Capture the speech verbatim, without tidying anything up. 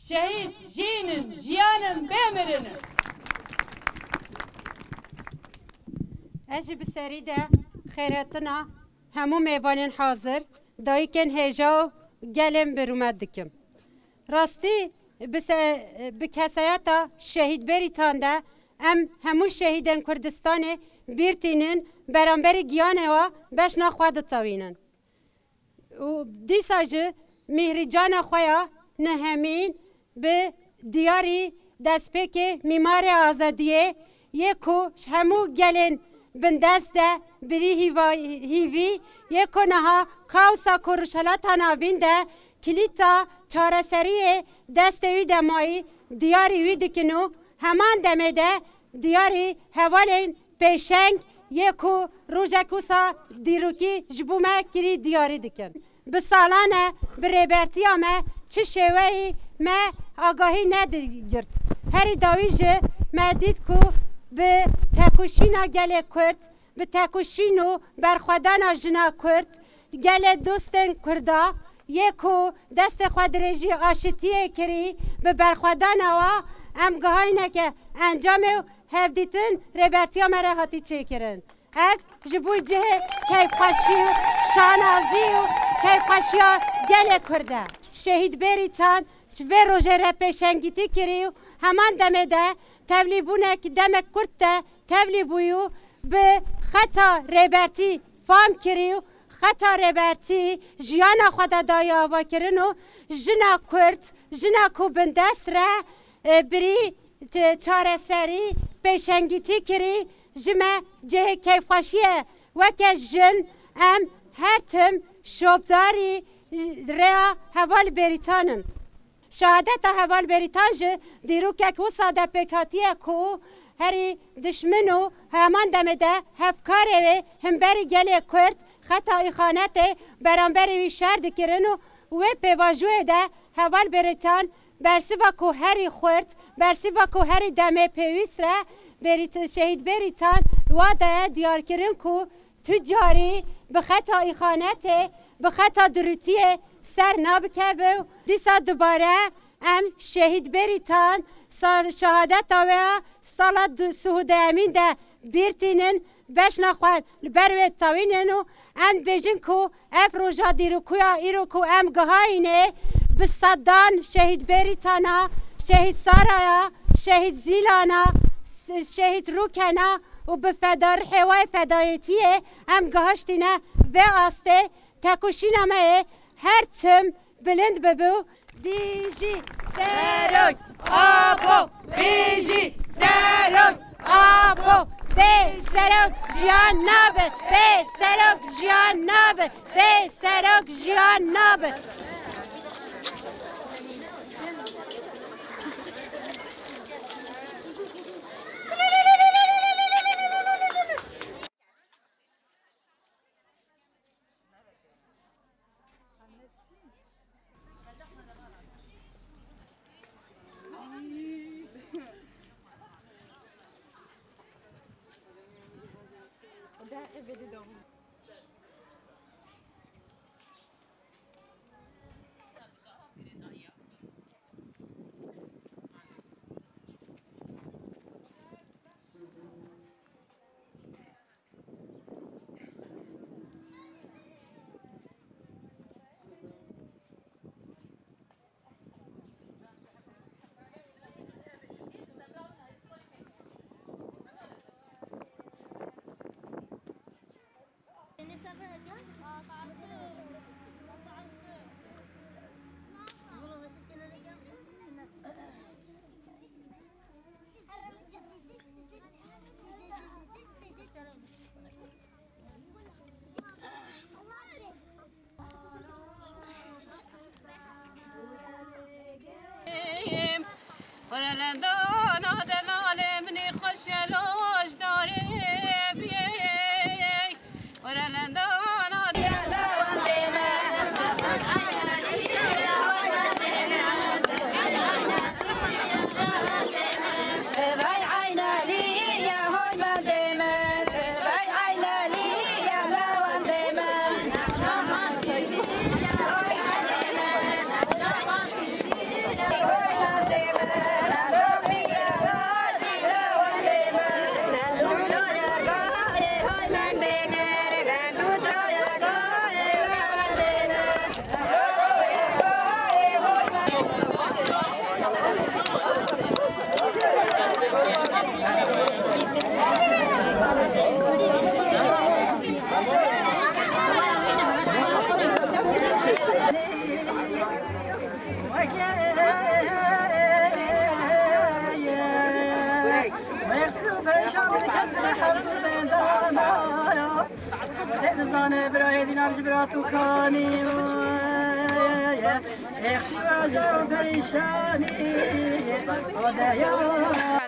Şehîd jîn in, jiyan in, bê mirin in. Ez jî bi serî de xêrhatina hemû mêvanên hazir, dayikên hêja û gelên bi rûmet dikim. Rastî bi se-, bi kesayeta şehîd Bêrîtan de em hemû şehîdên Kurdistanê bîr tînin, beramberî giyanê wa beşna xwe ditewînin. Û dîsa ji mîhrîcana xwe ya nehemîn bi diyarî destpêkê Mîmarê Azadiyê yê ku ji hemû gelên bindest de birî hîva-, hîvî yê ku niha kaosa ku Rojhilata Navîn de kilîta çareseriyê destê wî de mayî diyarî wî dikin û heman demê de diyarî hevalên pêşeng yê ku rojek wisa dîrokî ji bo me kirî diyarî dikin. Bi salan e bi rêbertiya me çi şêweyî me agahî nedigirt. Herî dawî jî me dît ku bi tekoşîna gelê Kurd, bi tekoşîn û berxwedana jina Kurd, gelê dostên Kurda yê ku destê xwe dirêjî aşitiyê kirî, bi berxwedana wa em gihayîne ke encamê û hevdîtin rêbertiya me re hatî çêkirin. Ev ji bo cihê keyfxweşî û şanazî û keyfxweşiya gelê Kurd e. Şehîd Bêrîtan ji vê rojê re pêşengîtî kirî û heman demê de tevlîbûnek demek kurt de tevlî bûyî û bi xeta rêbertî fam kirî û xeta rêbertî jiyana xwe de dayê avakirin û jina Kurd, jina ku bindest re, e, birî çareserî, pêşengîtî kirî, ji me cihê keyfxweşî ye. Weke jin em her tim şopdarî rêya heval Bêrîtan in. Şehadeta heval Bêrîtan ji dîrokek wisa de pêk hatiye ku herî dişmin û heman demê de hevkarê wê himberî gelê Kurd xeta îxanetê beramberî wî şer dikirin û wê pêvajoyê de heval Bêrîtan bersiva ku herî xurt, bersiva ku herî demê pêwîst re Bêrît-, şehîd Bêrîtan wa daye diyarkirin ku tu carî bi xeta îxanetê, bi xeta durûtiyê ser nabikeve û dîsa dubare em şehîd Bêrîtan sa-, şehadeta wê ya sala du-, sihûdeyemîn de bîr tînin, beşna xwe li ber wê tewînin û em dibêjin ku ev roja dîrokuya îro ku em gihayînê bi sedan şehîd Bêrîtana, şehîd Saraya, şehîd Zîlana, s-, şehîd Rûkena û bi feda-, rihê wê fedayetiyê em gihiştîne vê astê. Tekoşîna me yê her tim bilind bibe û Bijî Serok Apo! Bijî Serok Apo! Bê Serok jiyan nabe! Bê Serok jiyan nabe! Bê Serok jiyan nabe! Dikevcine hevs û zindana ya. Dê dizane birayê dînar ji bira tu kanî ye. Êxsî û ejar û perîşanî ye. Adeya.